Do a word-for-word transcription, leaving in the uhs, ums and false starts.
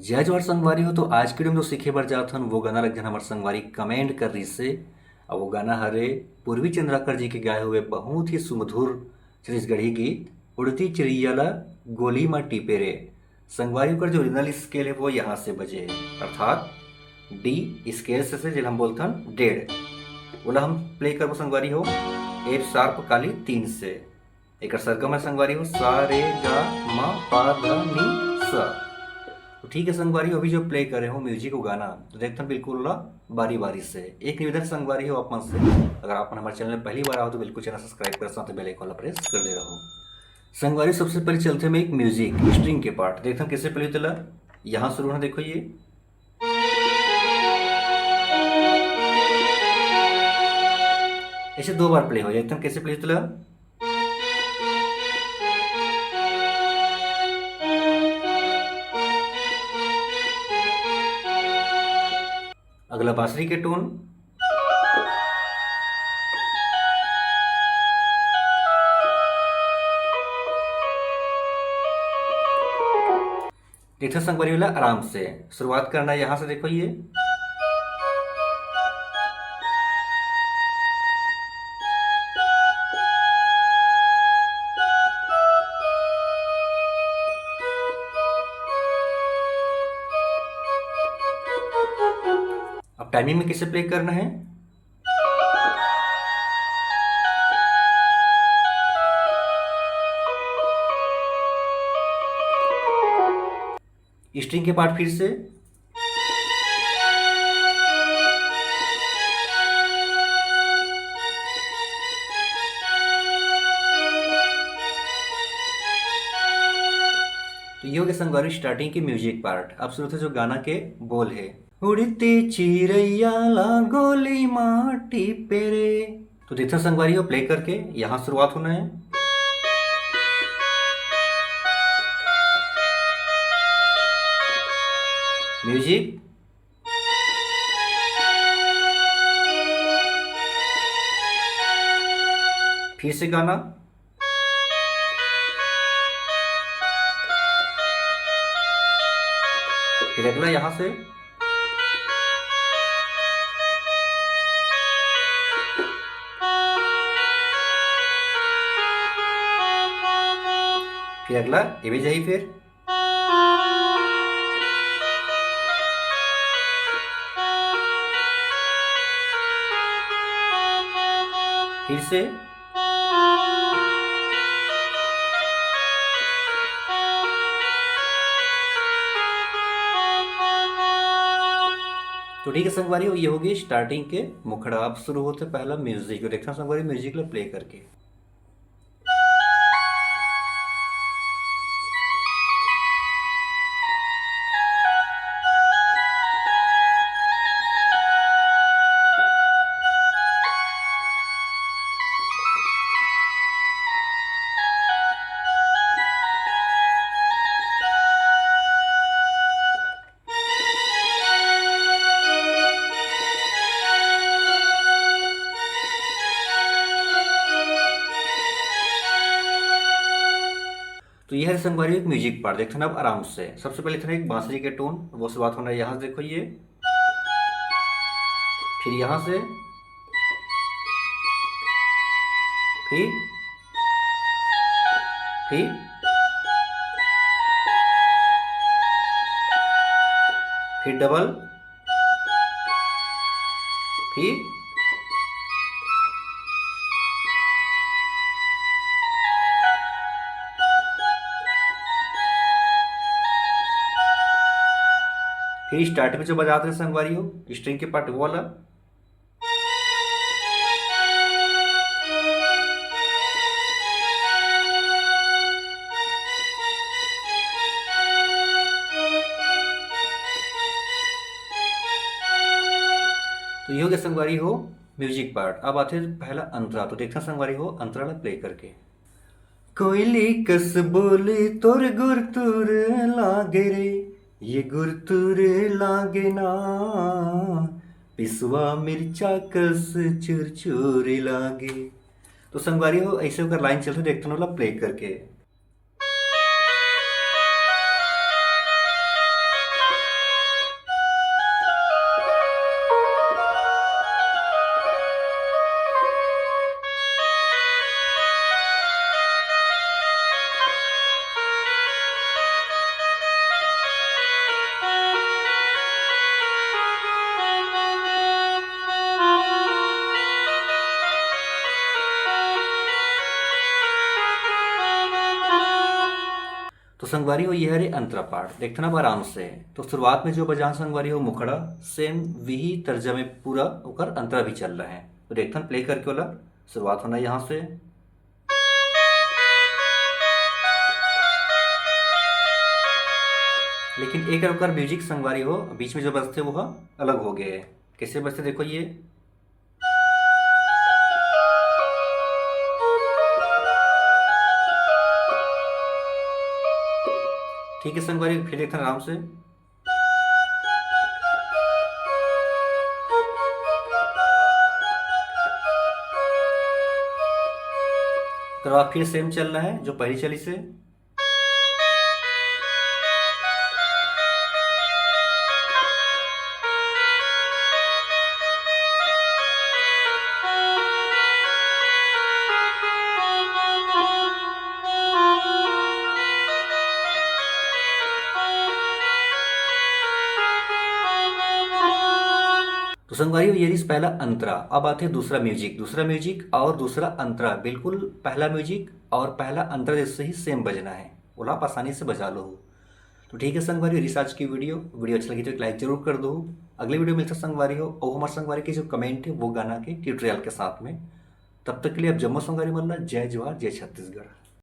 जय जोहार संगवारी हो। तो आज के video में जो सीखे बर जात हन, वो गाना ला एक झन हमर संगवारी comment कर रिहिसे। अब वो गाना हरे पूर्वी चंद्राकर जी के गाए हुए बहुत ही सुमधुर छत्तीसगढ़ी गीत उड़ती चिरैया ला गोली मा टीपे रे। संगवारी, ओकर जो original scale है, वो यहाँ से बजे है, अर्थात D scale से, से जेला हम बोलथन डेढ़, ओला हम play करबो संगवारी हो F sharp काली तीन से। एकर सरगम है संगवारी हो सा रे गा मा पा धा नी सा। तो ठीक है संगवारी हो, अभी जो play करे हो music वो गाना, तो देखथन बिल्कुल ला बारी बारी से। एक निवेदन संगवारी हो आप मन से, अगर आप मन हमारे channel में पहली बार आओ तो बिल्कुल channel subscribe कर, साथ bell icon ला press कर दे रहो। संगवारी, सबसे पहले चलते हैं एक music string के part, देखथन कैसे play होथे ला। यहाँ शुरू होना, देखो ये ऐसे दो बार play हो जाए, एकदम कैसे play होथे ला। अगला बांसुरी के tone, देखो संगवारी वाला आराम से शुरुआत करना है। यहाँ से देखो ये, अब timing में कैसे play करना है। String के part फिर से, तो ये हो गया संगवारी starting के music part। अब शुरू होथे जो गाना के बोल है, उड़ती चिरैया ला गोली मा टीपे रे। तो देखथन संगवारी हो, play करके यहाँ शुरुआत होना है। Music, फिर से गाना, फिर अगला यहाँ से, फिर अगला ये भी जाही, फिर फिर से। तो ठीक है संगवारी, ये होगी starting के मुखड़ा। अब शुरू होथे पहला music, देखना संगवारी music ला play करके। तो ये है संगवारी एक music part। देखते हैं अब आराम से, सबसे पहले इतना एक बांसुरी के tone, वो शुरुआत होना है यहाँ से, देखो ये, फिर यहाँ से, फिर, फिर, फिर double, फिर, फिर start में जो बजाते हैं संगवारी हो, string के part वो वाला। तो ये हो गया संगवारी हो music part। अब आथे पहला अंतरा, तो देखना संगवारी हो अंतरा ला play करके। कोयली कस बोली तोर गुरतुर लागे रे, ये गुरतुर लागे ना, पिसवा मिर्चा कस चुरचुर लागे। तो संगवारी हो ऐसे ओकर line चलथे, देखथन ओला play करके। संगवारी हो, ये हरे अंतरा पाठ। देखथन अब आराम से। तो शुरुआत में जो बजान संगवारी हो मुखड़ा, सेम वही तर्जा में पूरा ओकर अंतरा भी चल रहा है। तो देखथन प्ले करके वाला शुरुआत होना यहाँ से। लेकिन एक ओकर म्यूजिक संगवारी हो, बीच में जो बजथे वो ह अलग हो गए। कैसे बजथे देखो ये। ठीक है संगवारी, फिर देखथन आराम से। तो अब फिर सेम चल रहा है जो पहली चली से। तो संगवारी हो, ये रहिस पहला अंतरा। अब आथे दूसरा म्यूजिक। दूसरा म्यूजिक और दूसरा अंतरा, बिल्कुल पहला म्यूजिक और पहला अंतरा जैसे ही सेम बजना है, ओला आप आसानी से बजा लो। तो ठीक है संगवारी, रहिस आज की वीडियो। वीडियो अच्छा लगी तो एक लाइक जरूर कर दो। अगले वीडियो मिलता संगवारी हो, और हमारे संगवारी के जो कमेंट है वो गाना के ट्यूटोरियल के साथ में। तब तक के लिए आप जम्मो संगवारी मन ला जय जोहार, जय छत्तीसगढ़।